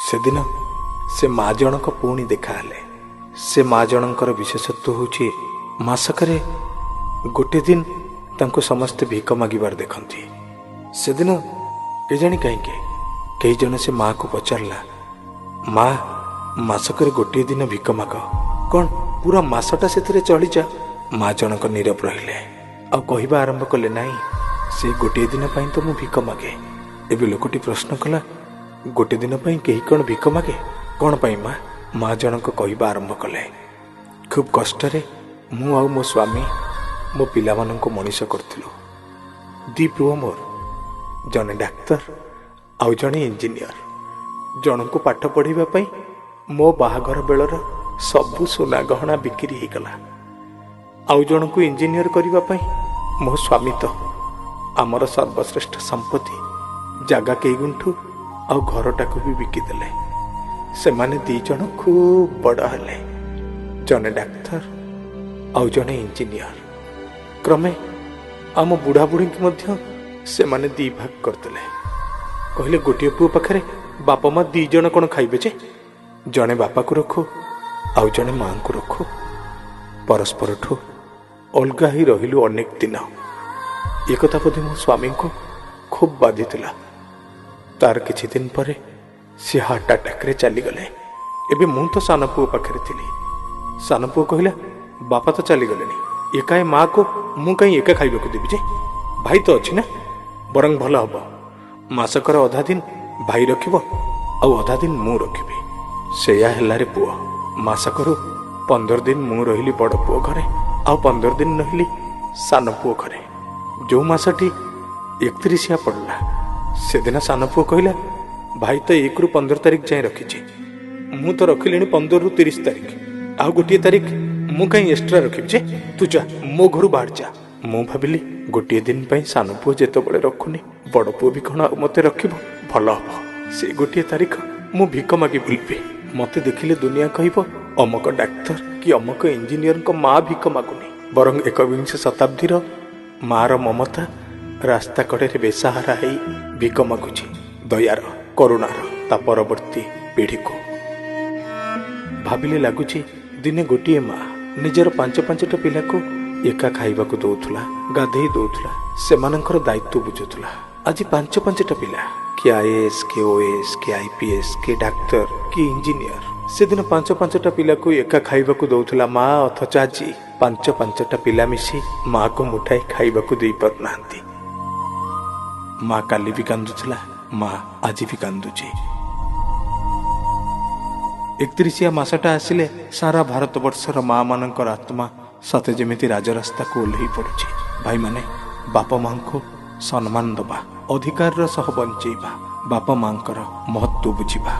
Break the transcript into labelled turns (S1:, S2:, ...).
S1: ସେଦିନ ସେ ମା ଜଣକ ପୁଣି ଦେଖାହେଲେ। ସେ ମା ଜଣଙ୍କର ବିଶେଷତ୍ୱ ହେଉଛି, ମାସକରେ ଗୋଟେ ଦିନ ତାଙ୍କୁ ସମସ୍ତେ ଭିକ ମାଗିବାର ଦେଖନ୍ତି। ସେଦିନ କେଜାଣି କାହିଁକି କେହି ଜଣେ ସେ ମାକୁ ପଚାରିଲା, ମା, ମାସକରେ ଗୋଟିଏ ଦିନ ଭିକ ମାଗ, କ'ଣ ପୁରା ମାସଟା ସେଥିରେ ଚଳିଯା? ମା ଜଣକ ନୀରବ ରହିଲେ, ଆଉ କହିବା ଆରମ୍ଭ କଲେ, ନାହିଁ, ସେ ଗୋଟିଏ ଦିନ ପାଇଁ ତ ମୁଁ ଭିକ ମାଗେ। ଏବେ ଲୋକଟି ପ୍ରଶ୍ନ କଲା, ଗୋଟେ ଦିନ ପାଇଁ କେହି କ'ଣ ଭିକ ମାଗେ? କ'ଣ ପାଇଁ ମା? ମା ଜଣକ କହିବା ଆରମ୍ଭ କଲେ, ଖୁବ୍ କଷ୍ଟରେ ମୁଁ ଆଉ ମୋ ସ୍ୱାମୀ ମୋ ପିଲାମାନଙ୍କୁ ମଣିଷ କରିଥିଲୁ। ଦି ପୁଅ ମୋର, ଜଣେ ଡାକ୍ତର ଆଉ ଜଣେ ଇଞ୍ଜିନିୟର। ଜଣଙ୍କୁ ପାଠ ପଢ଼ିବା ପାଇଁ ମୋ ବାହାଘର ବେଳର ସବୁ ସୁନା ଗହଣା ବିକ୍ରି ହେଇଗଲା। ଆଉ ଜଣଙ୍କୁ ଇଞ୍ଜିନିୟର କରିବା ପାଇଁ ମୋ ସ୍ୱାମୀ ତ ଆମର ସର୍ବଶ୍ରେଷ୍ଠ ସମ୍ପତ୍ତି ଜାଗା କେଇ ଗୁଣ୍ଠୁ ଆଉ ଘରଟାକୁ ବି ବିକିଦେଲେ। ସେମାନେ ଦି ଜଣ ଖୁବ୍ ବଡ଼ ହେଲେ, ଜଣେ ଡାକ୍ତର ଆଉ ଜଣେ ଇଞ୍ଜିନିୟର। କ୍ରମେ ଆମ ବୁଢ଼ା ବୁଢ଼ୀଙ୍କୁ ମଧ୍ୟ ସେମାନେ ଦି ଭାଗ କରିଦେଲେ। କହିଲେ, ଗୋଟିଏ ପୁଅ ପାଖରେ ବାପା ମା ଦି ଜଣ କ'ଣ ଖାଇବେ ଯେ? ଜଣେ ବାପାକୁ ରଖୁ ଆଉ ଜଣେ ମାଙ୍କୁ ରଖୁ। ପରସ୍ପରଠୁ ଅଲଗା ହେଇ ରହିଲୁ ଅନେକ ଦିନ। ଏକଥା ବୋଧେ ମୋ ସ୍ୱାମୀଙ୍କୁ ଖୁବ୍ ବାଧିଥିଲା। ତାର କିଛି ଦିନ ପରେ ସେ ହାର୍ଟ ଆଟାକରେ ଚାଲିଗଲେ। ଏବେ ମୁଁ ତ ସାନ ପୁଅ ପାଖରେ ଥିଲି। ସାନ ପୁଅ କହିଲା, ବାପା ତ ଚାଲିଗଲେଣି, ଏକା ଏ ମାଆକୁ ମୁଁ କାହିଁ ଏକା ଖାଇବାକୁ ଦେବି ଯେ? ଭାଇ ତ ଅଛି ନା, ବରଂ ଭଲ ହବ ମାସକର ଅଧା ଦିନ ଭାଇ ରଖିବ ଆଉ ଅଧା ଦିନ ମୁଁ ରଖିବି। ସେଇଆ ହେଲାରେ ପୁଅ। ମାସକରୁ 15 ଦିନ ମୁଁ ରହିଲି ବଡ଼ ପୁଅ ଘରେ, ଆଉ 15 ଦିନ ରହିଲି ସାନ ପୁଅ ଘରେ। ଯେଉଁ ମାସଟି 31 ପଡ଼ିଲା, ସେଦିନ ସାନ ପୁଅ କହିଲା, ଭାଇ ତ 1ରୁ 15 ତାରିଖ ଯାଏଁ ରଖିଛି, ମୁଁ ତ ରଖିଲିଣି 15ରୁ 30 ତାରିଖ, ଆଉ ଗୋଟିଏ ତାରିଖ ମୁଁ କାହିଁ ଏକ୍ସଟ୍ରା ରଖିବି ଯେ? ତୁ ଯା, ମୋ ଘରୁ ବାହାର ଯା। ମୁଁ ଭାବିଲି, ଗୋଟିଏ ଦିନ ପାଇଁ ସାନ ପୁଅ ଯେତେବେଳେ ରଖୁନି, ବଡ଼ ପୁଅ ବି କ'ଣ ଆଉ ମୋତେ ରଖିବ? ଭଲ ହବ ସେ ଗୋଟିଏ ତାରିଖ ମୁଁ ଭିକ ମାଗି ବୁଲିବି। ମତେ ଦେଖିଲେ ଦୁନିଆ କହିବ, ଅମକ ଡାକ୍ତର କି ଅମକ ଇଞ୍ଜିନିୟରଙ୍କ ମା ଭିକ ମାଗୁନି, ବରଂ 21ଶ ଶତାବ୍ଦୀର ମାର ମମତା ରାସ୍ତା କଡ଼ରେ ବେସାହାରା ହେଇ ଭିକ ମାଗୁଛି ଦୟାର, କରୁଣାର ତା ପରବର୍ତ୍ତୀ ପିଢ଼ିକୁ। ଭାବିଲେ ଲାଗୁଛି, ଦିନେ ଗୋଟିଏ ମା ନିଜର ପାଞ୍ଚ ପାଞ୍ଚଟା ପିଲାକୁ ଏକା ଖାଇବାକୁ ଦଉଥିଲା, ଗାଧେଇ ଦଉଥିଲା, ସେମାନଙ୍କର ଦାୟିତ୍ୱ ବୁଝୁଥିଲା। ଆଜି ପାଞ୍ଚ ପାଞ୍ଚଟା ପିଲା, କିଏ ଆଇଏଏସ୍, କିଏ ଓଏଏସ୍, କିଏ ଆଇପିଏସ୍, କିଏ ଡାକ୍ତର, କିଏ ଇଞ୍ଜିନିୟର। ସେଦିନ ପାଞ୍ଚ ପାଞ୍ଚଟା ପିଲାକୁ ଏକା ଖାଇବାକୁ ଦଉଥିଲା ମା, ଅଥଚ ଆଜି ପାଞ୍ଚ ପାଞ୍ଚଟା ପିଲା ମିଶି ମାକୁ ମୁଠାଇ ଖାଇବାକୁ ଦେଇପାରୁନାହାନ୍ତି। ମା କାଲି ବି କାନ୍ଦୁଥିଲା, ମା ଆଜି ବି କାନ୍ଦୁଛି। 31 ମାସଟା ଆସିଲେ ସାରା ଭାରତବର୍ଷର ମା ମାନଙ୍କର ଆତ୍ମା ସତେ ଯେମିତି ରାଜରାସ୍ତାକୁ ଓହ୍ଲେଇ ପଡୁଛି। ଭାଇମାନେ, ବାପା ମାଙ୍କୁ ସମ୍ମାନ ଦବା, ଅଧିକାରର ସହ ବଞ୍ଚେଇବା, ବାପା ମାଙ୍କର ମହତ୍ଵ ବୁଝିବା।